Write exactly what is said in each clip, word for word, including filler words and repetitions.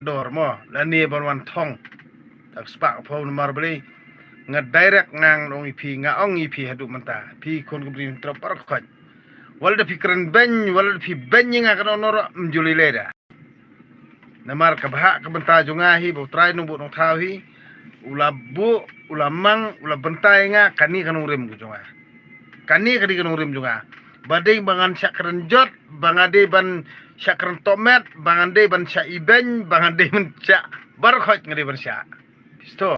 dor mo, lane ban wan thong. Tak spak pho namar beli. Nga direct ngang ong ïa phi, nga ong ïa phi haduh mynta. Phi khun ka bri Hynñiewtrep baroh khoit. Wat la da phi kren beiñ, wat la da phi beiñ ïa nga ka nong nor, ym ju lei lei da. Namar ka bhah ka bynta jong nga hi, ba U Trai Nongbuh Nongthaw hi. U la buh, u la mang, u la bynta ïa nga, kane ka nongrim ka jong nga. Kane ka dei ka nongrim jong nga. Ba dei ba ngan shah kren jot, ba nga dei ban shah kren tohmet, ba nga dei ban shah ibeiñ, ba nga dei ban shah baroh khoit nga dei ban shah. Pisto.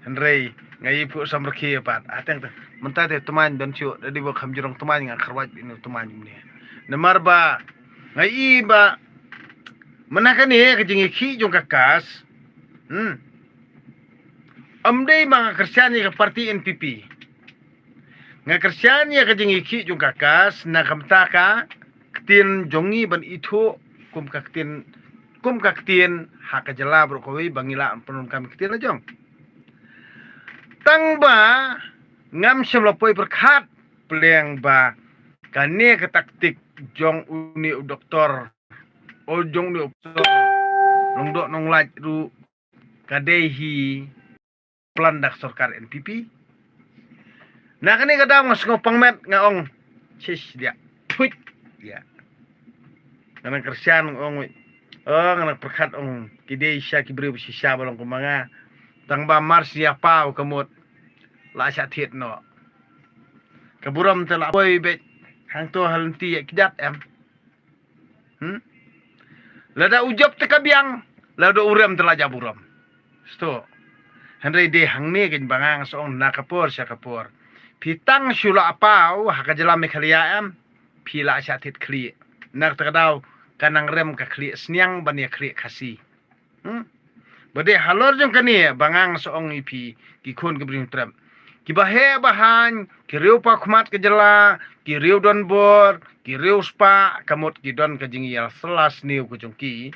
Hynrei nga ïa phuh samrkhie pat. Ateng te mynta te tymmen ban shu da dei ba kham jrong tymmen nga kyrwat bad ïa u tymmen mynne. Namar ba nga ïa ba mynta kane ka jingïakhih jong ka KAS. Hmm. Ym dei ba nga kyrshan ïa ka parti NPP. Nga kyrshan ïa ka jingïakhih jong ka KAS na ka bynta ka ktien jong ngi ban ithuh kum ka ktien, kum ka ktien ha ka jylla baroh kawei ba ngi lah pyndonkam ktien la jong. Tang ba ngam shym la poi pyrkhat pyrshang ba kane ka taktik jong une u doktor, o jong une u doktor Lyngdoh Nonglait ruh ka dei hi plan da ka sorkar NPP. Na kane ka daw nga sngew pang met nga ong, shish dia, phuit dia. Nga nang kyrshan nga ong, oh, nga nang pyrkhat ong, ki dei shisha ki briew shisha ba long kum ma nga. Tang ba mar shisha paw ka mut la shah thied noh. Ka burom te la poi beit hangto ha lynti ïa ki jait em. Hmm? Lada u jop te ka biang, lada u rem te la jop u rem. Sto. Hynrei dei hangne kein ba nga nga sa ong na ka por sha ka por. Phi tang shu la paw ha ka jylla Meghalaya em, phi la shah thied khlieh. Na kata ka daw ka nang rem ka khlieh sniang ban ïa khlieh Khasi. Hmm? Ba dei halor jong kane ba nga nga sa ong ïa phi ki khun ki briew Hynñiewtrep. Ki ba heh ba haiñ, ki riew paw khmat ka jylla, ki riew donbor, ki riew spah, ka mut ki don ka jingïasylla sniew ka jong ki.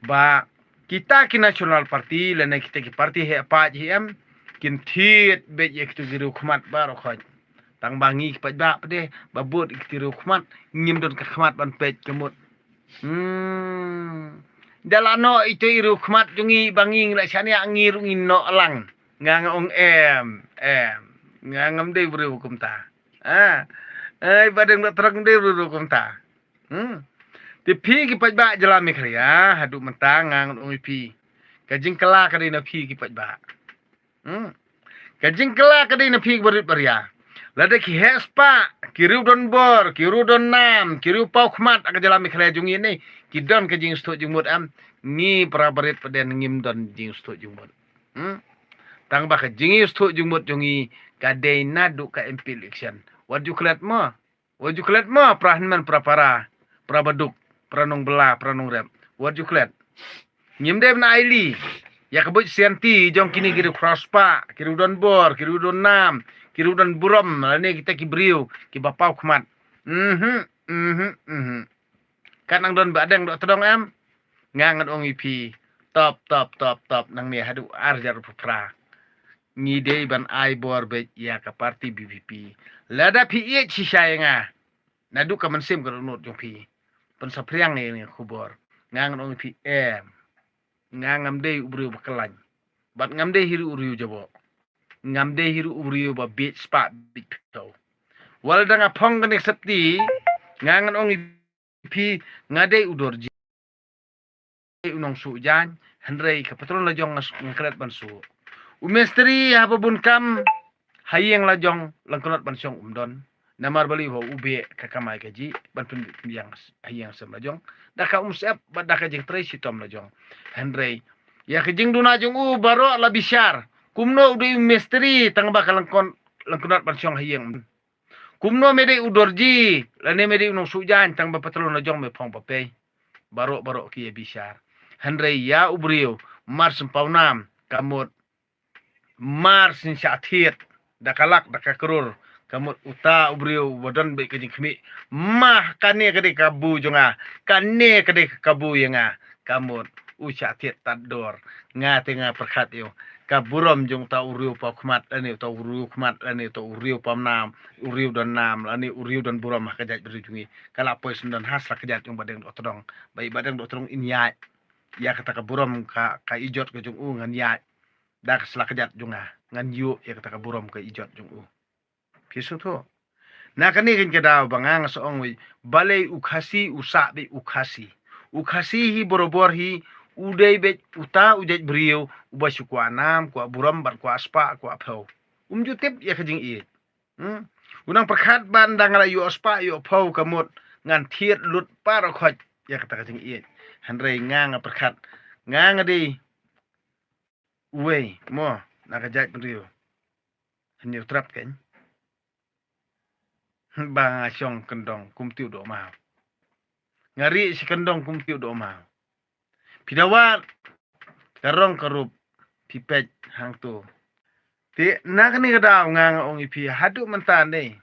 Ba kita ki National Party lane kita ki parti heh paid hi em, kin thied beit ïa kitu ki riew khmat baroh khoit. Tang ba ngi ki paidbah pat de ba bud ïa kitu ki riew khmat, ngim don ka khmat ban peit ka mut. Hmm. Da la noh ito i riew khmat jong ngi ba ngi la shaniah ngi ruh ngin noh lang. Nga nga ong em, em. Nga ngam dei briew kumta. Ah. Ai ba dang da trok dei briew kumta. Hmm. Te phi ki paidbah jylla Meghalaya, haduh mynta nga ngan ong ïa phi. Ka jingkylla ka dei na phi ki paidbah. Hmm. Ka jingkylla ka dei na phi ki barit baria. Lada ki heh spah, ki riew donbor, ki riew donnam, ki riew paw khmat ha ka jylla Meghalaya jong ngi ne, ki don ka jingïasngewthuh jingmut em, ngi para barit pat de ngim don jingïasngewthuh jingmut. Hmm. Tang ba ka jingïasngewthuh jingmut jong ngi ka dei naduh ka MP election. Wat ju klet mo. Wat ju klet mo para hynmen para para, para baduk, para nongbylla, para nongrep. Wat ju klet. Ngim dei ban ailad ïa ka buit sianti jong kine ki riew khraw spah, ki riew donbor, ki riew donnam, ki riew donburom, lane kita ki briew ki ba paw khmat. Mhm, mhm, mhm. Kan nang don ba dang doh tdong em. Nga ngan ong ïa phi. Top, top, top, top. Nangne haduh ar hajar arphew phra. Ngi dei ban ai bor beit ïa ka parti VPP. Lada phi ïeit shisha ïa nga. Naduh ka mynsiem ka dohnud jong phi. Pynsaphriang ïa nga khubor. Nga ngan ong ïa phi em. Nga ngam dei u briew ba khlaiñ. Bad ngam dei hi ruh u riew jaboh. Ngam dei hi ruh u briew ba bieit spah bieit phew. Wat la dang nga phong kane ka septi. Nga ngan ong ïa phi nga dei u dorji. U nongsuh jaiñ, hynrei ka patlun la jong nga klet ban suh. U mistri haba bun kam ha ïing la jong lyngkot ban shong um don. Namar balei ba u beh ka kamai kajih ban pynbiang ha ïing sem la jong. Da ka umsyep bad da ka jingtrei shitom la jong. Hynrei ïa ka jingduna jong u baroh la bishar. Kumno u dei u mistri tang ba ka lyngkot ban shong ha ïing. Kumno me dei u dorji, lane me dei u nongsuh jaiñ tang ba patlun la jong me phong ba pei. Baroh baroh ki ïa bishar. Hynrei ïa u briew, mar syn paw nam, ka mut, mar syn shah thied, da ka lak, da ka krur, ka mut uta u briew, ba don beit ka jingkhmih, ma kane ka dei ka kabu jong nga, kane ka dei ka kabu ïa nga, ka mut, u shah thied tad dor, nga te nga pyrkhat ïa u. Ka burom jong uta u riew paw khmat, lane uta u riew khmat, lane uta u riew paw nam, u riew don nam, lane u riew don burom ha ka jaitbynriew jong ngi. Ka la poi sngewdon ha sla ka jait jong ba dang doh tdong. Ba i ba dang doh tdong in ïaid. ïa kata ka burom ka, ka ijot ka jong u ngan ïaid da ka sla kjat jong nga, ngan ïuh ïa kata ka burom ka ijot jong u. Phi sngewthuh? Na kane ka daw ba nga nga sa ong wei, balei u Khasi u sah beit u Khasi. U Khasi hi barabor hi u dei beit uta u jait briew uba shu kwah nam, kwah burom bad kwah spah, kwah phew. Um ju tip ïa ka jingïeit. Hmm? U nang pyrkhat ban dang la ïoh spah ïoh phew ka mut ngan thied lut baroh khoit ïa kata ka jingïeit. Hynrei nga nga pyrkhat, nga nga dei uwei mo na ka jaitbynriew. Hynñiew trep keiñ. Ba nga shong kyndong kum tiew dohmaw. Nga rieh shi kyndong kum tiew dohmaw. Phi da wad ka rong ka rup, phi peit hangto. Te na kane ka daw nga nga ong ïa phi haduh mynta ne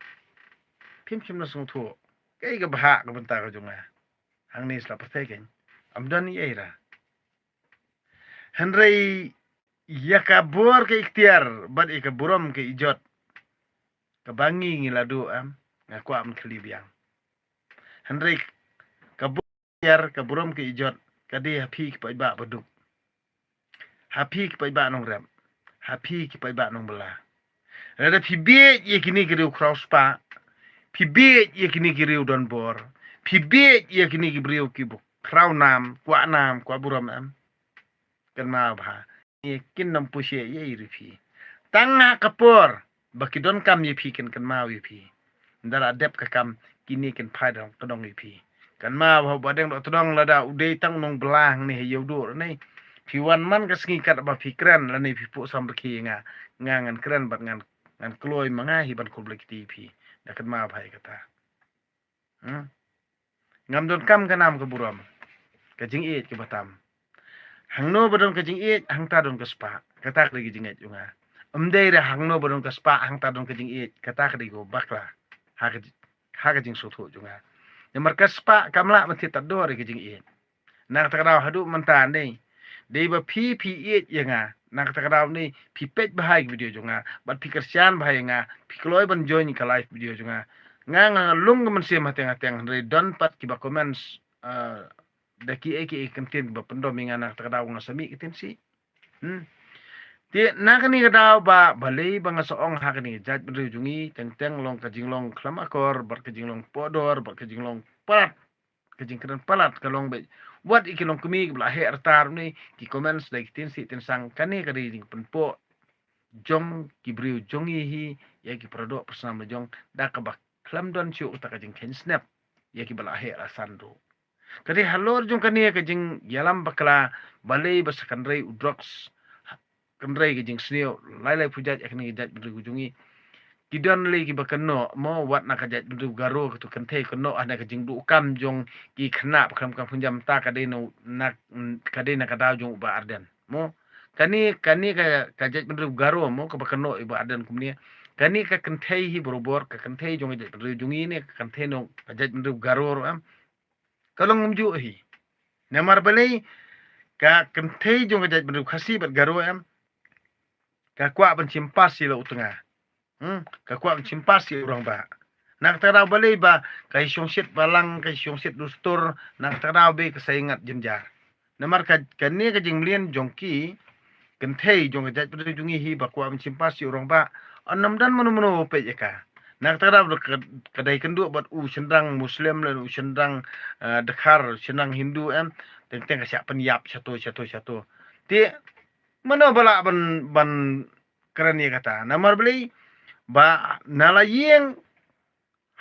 phim shym la sngewthuh kaei ka bhah ka bynta ka jong nga. Hangne sla pyrthei keiñ, ym don ei ei ra. Hynrei ïa ka bor ka iktiar bad ïa ka burom ka ijot kaba ngi ngi la duh, em, nga kwah ban khlieh biang. Hynrei ka bor ka iktiar, ka burom ka ijot ka dei ha phi ki paidbah baduk, ha phi ki paidbah nongrep, ha phi ki paidbah nongbylla. Lada phi bieit ïa kine ki riew khraw spah, phi bieit ïa kine ki riew donbor, phi bieit ïa kine ki briew kiba khraw nam, kwah nam, kwah burom, em, kynmaw bha, ïa kin nym push ïa ïa ïa phi. Tang ha ka por ba ki donkam ïa phi kin kynmaw ïa phi. Ynda la dep ka kam kine kin phai dong tdong ïa phi. Kynmaw bha ba dang doh tdong lada u dei tang u nongbylla hangne ha ïew duh ne, phi wan man ka sngi kat ba phi kren lane phi puh samrkhie ïa nga, nga ngan kren bad ngan, ngan kloi ma nga hi ban khublei kti ïa phi. Da kynmaw bha ïa kata. Hmm? Ngam donkam ka nam ka burom, ka jingïeit kaba tam. Hangno ba don ka jingïeit hangta don ka spah, kata ka dei ka jingngeit jong nga. Ym dei re hangno ba don ka spah hangta don ka jingïeit, kata ka dei ka bakla. Ha ka ji-, ha ka jingsngewthuh jong nga. Namar ka spah kam lah ban thied tad dor ïa ka jingïeit. Na kata ka daw haduh mynta ne, dei ba phi phi ïeit ïa nga. Na kata ka daw ne phi peit bha ïa ka video jong nga bad phi kyrshan bha ïa nga, phi kloi ban join ïa ka live video jong nga. Nga nga lung ka mynsiem hateng hateng, hynrei don pat kiba comments, eh, da kiei kiei ki kyntien kiba pyndom ïa nga, na kata ka daw nga sa mih ka ktien sih. Hmm. Te na kane ka daw ba balei ba nga sa ong ha kane ka jaitbynriew jong ngi, teng teng long ka jinglong khlem akor bad ka jinglong pohdor bad ka jinglong palat, ka jingkren palat ka long beit wat ïa ki longkmie kiba la heh rta ne ki comments da ki ktien sih ktien sang. Kane ka dei jingpynpoh jong ki briew jong ngi hi ïa ki paradoh pyrshah la jong, da kaba khlem don shuh kata ka jingkheiñ snep ïa kiba la heh la san ruh. Ka dei halor jong kane ka jingïalam bakla, balei ba sa kynrei u drugs, kynrei ka jingsniew, lai lai phew jait ha kane ka jaitbynriew ka jong ngi. Ki don lei kiba kynnoh mo, wat na ka jaitbynriew Garo, katu kynthei kynnoh ha kane ka jingduh kam jong ki khynnah ba khlem kam khyndiat, mynta ka dei na, na, ka dei na ka daw jong u Bah Ardent mo. Kane, kane ka, ka jaitbynriew Garo mo kaba kynnoh ïa u Bah Ardent kumne. Kane ka kynthei hi barabor, ka kynthei jong ka jaitbynriew jong ngi ne, ka kynthei na ka jaitbynriew Garo ruh, em, ka long kumjuh hi. Namar balei? Ka kynthei jong ka jaitbynriew Khasi bad Garo, em, ka kwah ban shim pass ïa la u tnga. Hmm, ka kwah ban shim pass ïa u rangbah. Na kata ka daw balei? Ba ka shongshit balang, ka shongshit dustur, na kata ka daw ba ka sa ïa ngat jynjar. Namar ka, kane ka jingmlien jong ki kynthei jong ka jaitbynriew jong ngi hi ba kwah ban shim pass ïa u rangbah, ym don mano mano ba peit ïa ka. Na kata ka daw ka, ka dei kynduh bad u shynrang Muslim lane u shynrang, eh, Dkhar, shynrang Hindu, em, teng teng ka shah pynïap shato shato shato. Te mano ba lah ban, ban kren ïa kata? Namar balei? Ba na la ïing,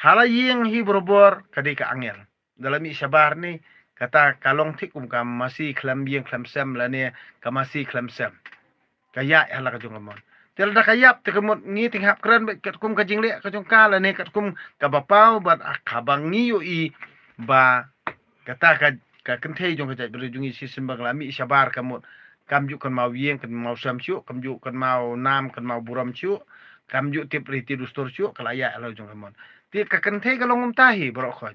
ha la ïing hi barabor ka dei ka angel. Da la mih shabar ne, kata ka long thik kum ka masi khlem ïing khlem sem lane ka masi khlem sem. Ka ïaid ha la ka jong ka mon. Te lada ka ïap te ka mut ngi tyngkhap kren beit katkum ka jingleh ka jong ka lane katkum kaba paw bad kaba ngi ïohi ba kata ka, ka kynthei jong ka jaitbynriew jong ngi shisien ba ka la mih shabar ka mut kam ju kynmaw ïing kynmaw sem shuh, kam ju kynmaw nam kynmaw burom shuh, kam ju tip riti dustur shuh, ka la ïaid halor jong ka mon. Te ka kynthei ka long kumta hi baroh khoit.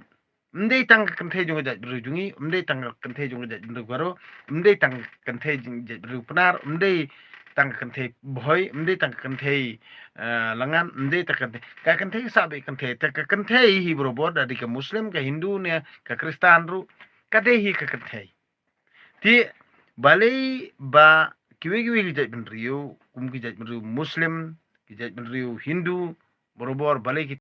Ym dei tang ka kynthei jong ka jaitbynriew jong ngi, ym dei tang ka kynthei jong ka jaitbynriew Garo, ym dei tang ka kynthei jong ka jaitbynriew Pnar, ym dei tang ka kynthei Bhoi, ym dei tang ka kynthei, eh, Langan, ym dei tang ka kynthei, ka kynthei ka sah beit kynthei, te ka kynthei hi barabor, da dei ka Muslim, ka Hindu ne ka Khristan ruh, ka dei hi ka kynthei. Te Balei ba kiwei kiwei ki jaitbynriew, kum ki jaitbynriew Muslim, ki jaitbynriew Hindu, barabor balei ki